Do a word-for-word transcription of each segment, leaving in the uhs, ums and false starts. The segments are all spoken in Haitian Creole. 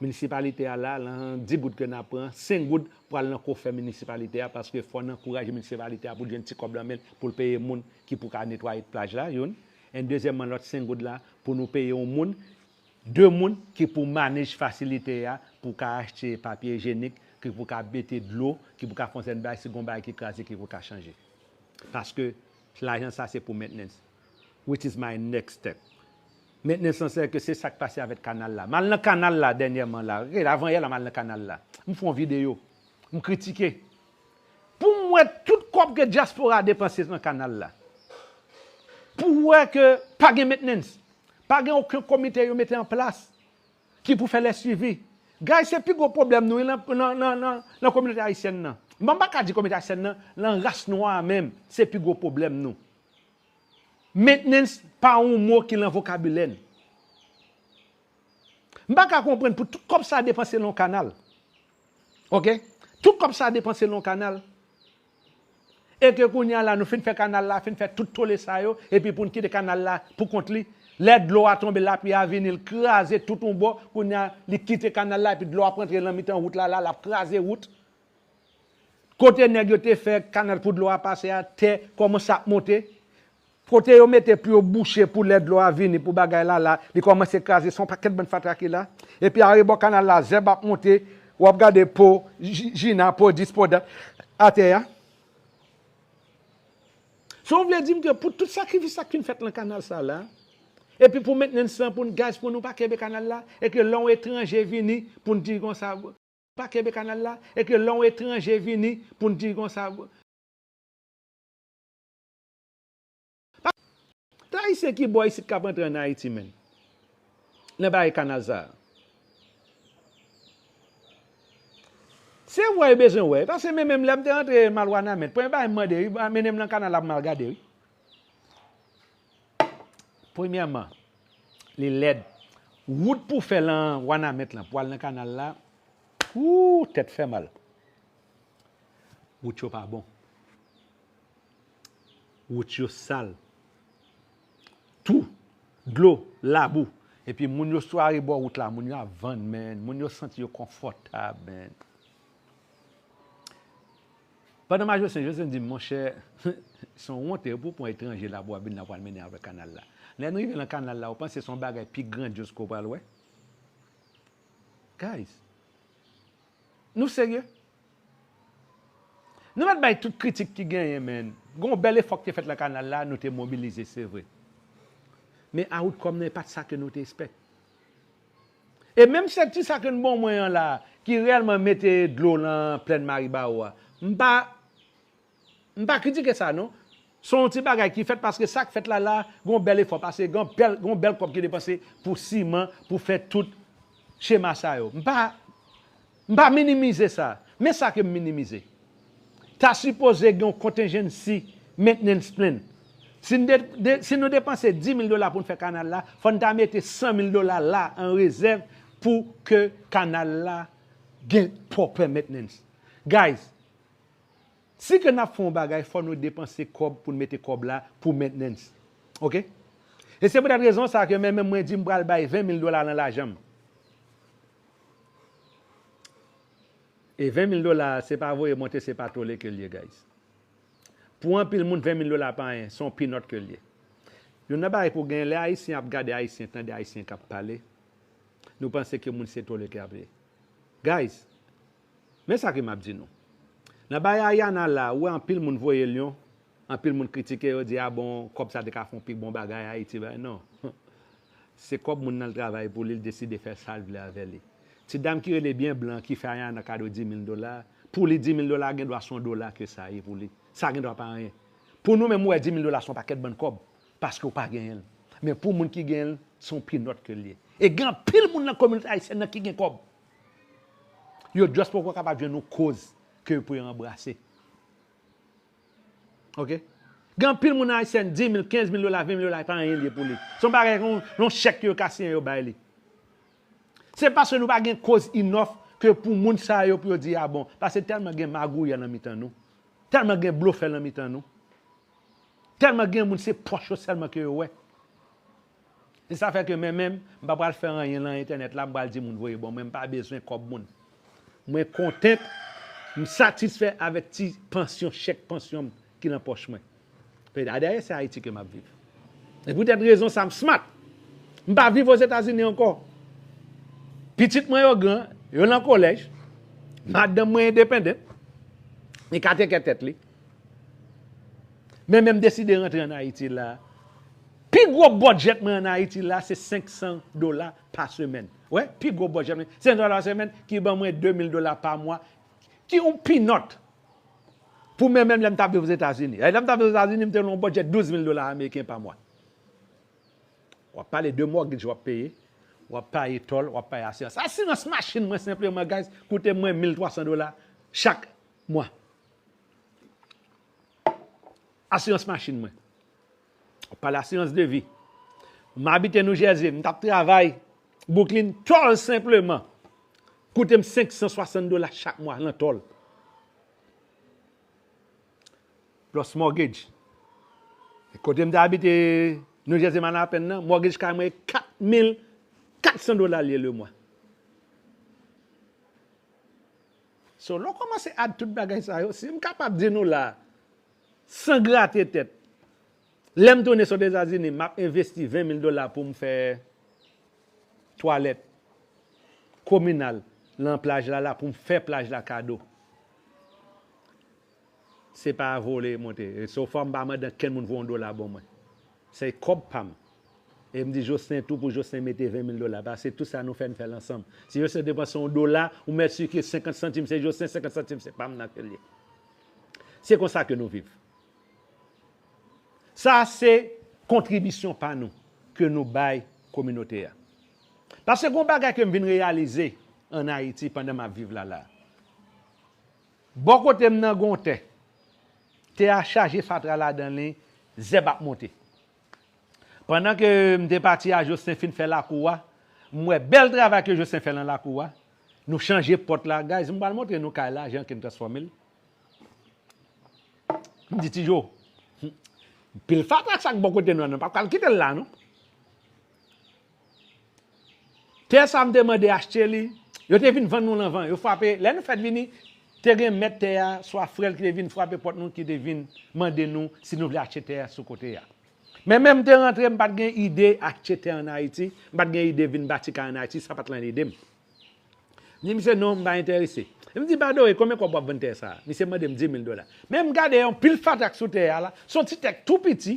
minisipalite a la, nan dis goud ke n ap pran, senk goud pral nan kofè minisipalite a, paske fò n ankouraje minisipalite a pou l jwenn ti kòb nan men l, pou l peye moun ki pou ka netwaye plaj la, youn. And dezyèmman, lòt senk goud la, pou nou peye yon moun, de moun ki pou manage fasilite a, pou ka achte papye ijenik, ki pou ka mete dlo, ki pou ka fè yon sèn bagay, si gon bagay ki kraze, ki pou ka chanje. Paske lajan sa se pou maintenance. Which is my next step. Mentnan, sansè ke se sa k pase avèk kanal la. M al nan kanal la dènyèman la. Ok, avan yè la, m al nan kanal la. M fè yon videyo. M kritike. Pou m wè tout kòb ke dyaspora depanse nan kanal la. Pou wè ke pa gen mentnans. Pa gen okenn komite yo mete an plas ki pou fè lè swivi. Guys, se pi gwo pwoblèm nou nan, nan, nan, nan, nan kominote ayisyèn nan. Bon, m pa ka di kominote ayisyèn nan, nan ras nwa a menm, se pi gwo pwoblèm nou. Mentnans pa yon mo ki nan vokabilè n. M pa ka konprann pou tout kòb sa depanse nan yon kanal. Ok? Tout kòb sa depanse nan yon kanal. E ke kounye a la, nou fin fè kanal la, fin fè tout tole sa yo, epi pou n kite kanal la pou kont li. Lè dlo a tonbe, lapli a vini, l kraze tout yon bò, kounye a, li kite kanal la, epi dlo ap rantre nan mitan wout la, la, l ap kraze wout. Kote nèg yo te fè kanal pou dlo a pase a, tè kòmanse ap monte. Kote yo mete pou yo bouche pou lè dlo a vini, pou bagay la la, li kòmanse kraze, se yon pakèt bann fatra ki la. Epi arebò kanal la, zèb ap monte, w ap gade po ji-, jina, po dis, po dat atè a. So, w vle di m ke pou tout sakrifis sa k fin fèt nan kanal sa la, epi pou mentnans lan, pou n gaz, pou nou pa kenbe kanal la, e ke lè yon etranje vini, pou n di konsa, pa kenbe kanal la, e ke lè yon etranje vini, pou n di konsa, pa, t Ayisyen ki bò isit k ap antre ann Ayiti, menm, nan bagay kanal sa a. Se wè yo bezwen wè. Paske men menm lè m te rantre m al Wanament, premye bagay m mande, wi, mennen m nan kanal la pou m al gade, wi. Premyèman, li lèd. Wout pou fè lan Wanament lan, pou al nan kanal la, wou, tèt fè mal. Wout yo pa bon. Wout yo sal. Tou, dlo, labou. Epi moun yo sou arebò wout la, moun yo ap vann, man. Moun yo santi yo konfòtab, man. Pandan m a Josen, Josen di m, monchè, se yon wonte pou w pran etranje la pou w ap vin la pou w al mennen avèk kanal la. Lè n rive nan kanal la, ou panse se yon bagay pi grandyòz ke w pral wè? Guys, nou serye? Nou mèt bay tout kritik ki genyen, men gon bèl efò ki te fèt lan kanal la, nou te mobilize, se vre. Men outcome nan, e pa t sa ke nou te espèk. E menm sèt ti sa ke n ban mwen an la, ki reyèlman mete dlo lan plèn Maribawo a, m pa, m pa kritike sa, non. Se yon ti bagay ki fèt paske sa k fèt la la, gon bèl efò, paske gon bèl, gon bèl kòb ki depanse pou siman, pou fè tout chema sa yo. M pa, m pa minimize sa. Men sa ke m minimize. Ta sipoze gen yon contingency maintenance plan. Si n de, de, si nou depanse dis mil dola pou n fè kanal la, fò n ta mete san mil dola la an rezèv pou ke kanal la gen proper maintenance. Guys, si ke n ap fè yon bagay, fò nou depanse kòb pou n mete kòb la pou maintenance. Ok? E se poutèt rezon sa ke men menm mwen di m pral bay ven mil dola nan lajan m. E ven mil dola, se pa voye monte, se pa tole ke l ye, guys. Pou anpil moun, ven mil dola pa anyen, se yon peanut ke l ye. Youn nan bagay pou gen, lè Ayisyen ap gade Ayisyen, tande Ayisyen k ap pale, nou panse ke moun se tole ke ap ye. Guys, men sa ke m ap di nou. Nan bagay Ariana la, ou wè anpil moun voye Lyon, anpil moun kritike, yo di, a bon, kòb sa te ka fè yon pi bon bagay Ayiti, bay, non. Se kòb moun nan l travay pou li, l deside fè sa l vle avè li. Ti dam ki rele byen blan, ki fè Ariana kado dis mil dola, pou li dis mil dola gen dwa se yon dola ke sa ye pou li. Sa gen dwa pa anyen. Pou nou menm, ou wè dis mil dola se yon pakèt bann kòb, paske w pa genyen l. Men pou moun ki genyen l, se yon peanut ke l ye. E gen anpil moun nan kominote ayisyèn nan ki gen kòb. Yo just poko kapab jwenn yon koz ke yo pou yo anbrase. Ok? Gen anpil moun ayisyèn, dis mil, kenz mil dola, ven mil dola, e pa anyen li ye pou li. Se yon bagay, yon, yon chèk ke yo ka siyen, yo bay li. Se paske nou pa gen koz enough ke pou moun sa yo, pou yo di, a bon, paske tèlman gen magouya nan mitan nou. Tèlman gen blofè nan mitan nou. Tèlman gen moun se pòch yo sèlman ke yo wè. E sa fè ke mwen menm, m pa pral fè anyen nan entènèt la, m pral di moun voye bon, mwen m pa bezwen kòb moun. Mwen kontent, m satisfè avèk ti pansyon, chèk pansyon m ki nan pòch mwen. Paske a dèyè se Ayiti ke m ap viv. E poutèt rezon sa m smart. M pa viv Ozetazini ankò. Pitit mwen yo gran, yo nan kolèj. Madanm mwen endepandant. Li ka teke tèt li. Men menm deside rantre ann Ayiti la. Pi gwo budget mwen ann Ayiti la, se senk san dola pa semèn. Wi, pi gwo budget mwen, senk san dola pa semèn, ki ban mwen de mil dola pa mwa, ki yon peanut. Pou mwen menm, lè m t ap viv Ozetazini. Lè m t ap viv Ozetazini, m te nan yon budget douz mil dola ameriken pa mwa. W ap pale de mortgage w ap peye, w ap peye tòl, w ap peye asirans. Asirans machin mwen senpleman, guys, koute mwen mil twa san dola chak mwa. Asirans machin mwen. W ap pale asirans de vi. M abite New Jersey, m t ap travay Brooklyn, tòl senpleman koute m senk san swasant dola chak mwa nan tòl. Plus mortgage. Kote m te abite New Jersey Manhattan nan, mortgage kay mwen kat mil kat san dola l ye lemwa. So, lè w kòmanse add tout bagay sa yo, si m kapab di nou la, san grate tèt, lè m tounen sot Etazini, m ap envesti ven mil dola pou m fè twalèt kominal nan plaj la, la pou m fè plaj la kado. Se pa vole monte. E so far m pa mande ankenn moun voye yon dola ban mwen. Se kòb pa m. E m di Jocelyn tou pou Jocelyn mete ven mil dola. Paske tout sa nou fè, n fè l ansanm. Si Jocelyn depanse yon dola, ou mèt si ke senkant santim se Jocelyn, senkant santim se pa m nan ke l ye. Se konsa ke nou viv. Sa se kontribisyon pa nou ke nou bay kominote a. Paske gon bagay ke m vin reyalize ann Ayiti pandan m ap viv la la. Bò kote m nan gon tè. Tè a chaje fatra ladan li, zèb ap monte. Pandan ke m te pati a, Jocelyn fin fè lakou a, m wè bèl travay ke Jocelyn fè nan lakou a. Nou chanje pòt la. Guys, m pral montre nou kay la, jan ke n transfòme l. M di Ti Jo, pil fatra sa k bò kote nou an, nou p ap ka al kite l la, non. Tè sa m te mande achte li, yo te vin vann nou l anvan. Yo frape, lè nou fèk vini, te gen mèt tè a, swa frè l ki te vin frape pòt nou, ki te vin mande nou si nou vle achte tè a sou kote a. Men menm te rantre, m pa t gen ide achte tè ann Ayiti, m pa t gen ide vin bati kay ann Ayiti, sa pa t lan lide m. M di misye, non, m pa enterese. M di, by the way, konbyen kòb w ap vann tè sa a? Misye mande m di mil dola. Men m gade yon pil fatra k sou tè a la, se yon ti tè k tou piti.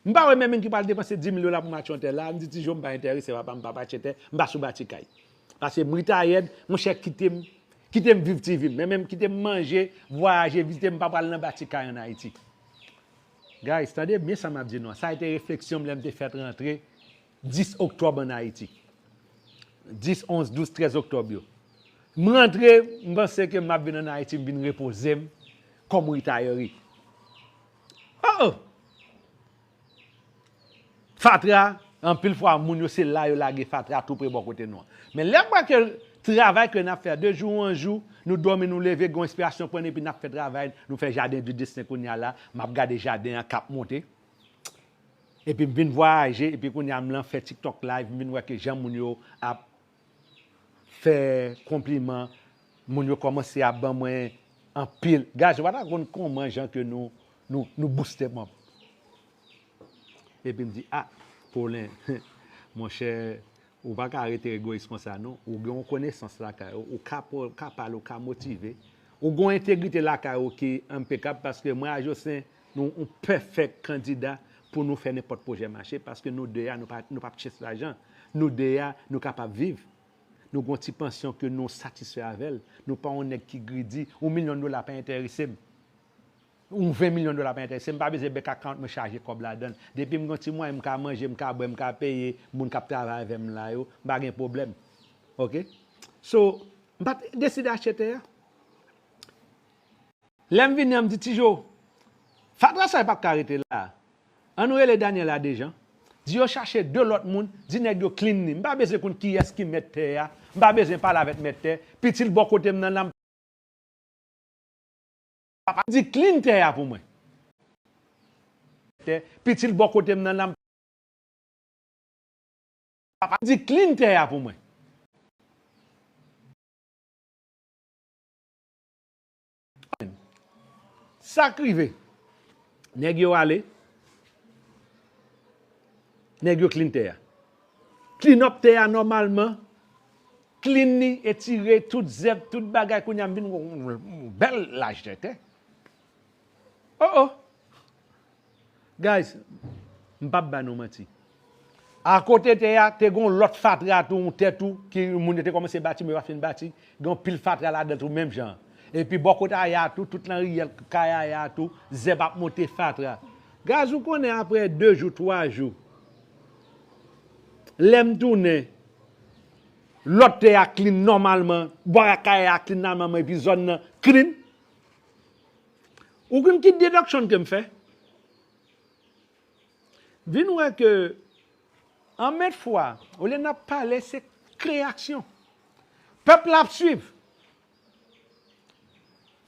M pa wè menm moun ki pral depanse di mil dola pou m achte yon tè la. M di, Ti Jo, m pa enterese, papa, m p ap achte tè, m pa sou bati kay. Paske m retayèd, monchè, kite m, kite m viv ti vi m. Men menm kite m manje, vwayaje, vizite, m pa pral nan bati kay ann Ayiti. Guys, tande byen sa m ap di nou an. Sa a te refleksyon m lè m te fèk rantre dis oktòb ann Ayiti. Dis, onz, douz, trèz oktòb yo. M rantre, m panse ke m ap vin ann Ayiti, m vin repoze m kòm retiree. Oh, oh! Fatra, anpil fwa, moun yo se la yo lage fatra tou pre bò kote nou an. Men lè m wè ke travay ke n ap fè a, de jou an jou, nou dòmi, nou leve, gen yon enspirasyon pran, epi n ap fè travay, nou fè jaden de desten kounye a la, m ap gade jaden an k ap monte. Epi m vin vwayaje, epi kounye a m lan fè TikTok live, m vin wè ke jan moun yo ap fè konpliman, moun yo kòmanse ap ban mwen anpil. Guys, ou pa ta konn kòman jan ke nou, nou, nou booste m ap. Epi m di, ah, Paulin, monchè, ou pa ka rete egoyis konsa, non. Ou gen yon konesans lakay ou, ou ka, ou ka pale, ou ka motive. Ou gen yon entegrite lakay ou ki enpekab, paske mwen a Jocelyn, nou yon pèfèk kandida pou nou fè nenpòt pwojè mache, paske nou de a, nou pa, nou p ap chase lajan. Nou de a, nou kapab viv. Nou gen yon ti pansyon ke nou satisfè avè l. Nou pa yon nèg ki gridi. Yon milyon dola pa enterese m. Yon ven milyon dola pa enterese m. M pa bezwen bank account mwen chaje kòb ladan l. Depi m gen yon ti mwayen, m ka manje, m ka bwè, m ka peye moun k ap travay avè m la yo, m pa gen pwoblèm. Oke? So, m pa t deside achte tè a. Lè m vini an, m di, Ti Jo, fatra sa yo p ap ka rete la. Ann nou rele Daniel a Dejan. Di yo chache de lòt moun, di nèg yo clean li. M pa bezwen konn kiyès ki mèt tè a. M pa bezwen pale avèk mèt tè. Piti l bò kote m nan la, m papa di clean tè a pou mwen. Tè, piti l bò kote m nan la, m Papa di clean tè a pou mwen. Sa k rive? Nèg yo ale. Nèg yo clean tè a. Clean up tè a nòmalman. Clean li, etire tout zèb, tout bagay. Kounye a m vin yon bèl laj tè. Oh oh. Guys, m p ap ba nou manti. Akote tè a, te gen yon lòt fatra tou, yon tè tou, ki moun yo te kòmanse bati, men yo pa fin bati. Gen yon pil fatra ladan l tou, menm jan. Epi bò kote Aya tou, tout nan riyèl kay Aya tou, zèb ap monte fatra. Guys, ou konnen apre de jou, twa jou, lè m tounen, lòt tè a clean nòmalman, bò kay Aya clean nòmalman, epi zòn nan clean. Ou konn ki deduction ke m fè? Vin wè ke, anmèt fwa, olye n ap pale, se reyaksyon. Pèp la ap swiv.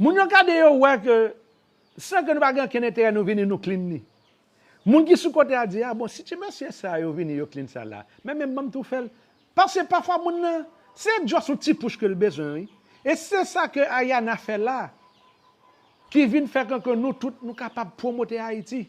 Moun yo gade yo wè ke, san ke nou pa gen okenn enterè, nou vini, nou clean li. Moun ki sou kote a di, a bon, si ti mesye sa yo vini, yo clean sa la, men menm ban m tou fè l. Paske pafwa moun nan, se just yon ti pouch ke l bezwen, wi. E se sa ke Ayana fè la, ki vin fè ke nou tout, nou kapab pwomote Ayiti.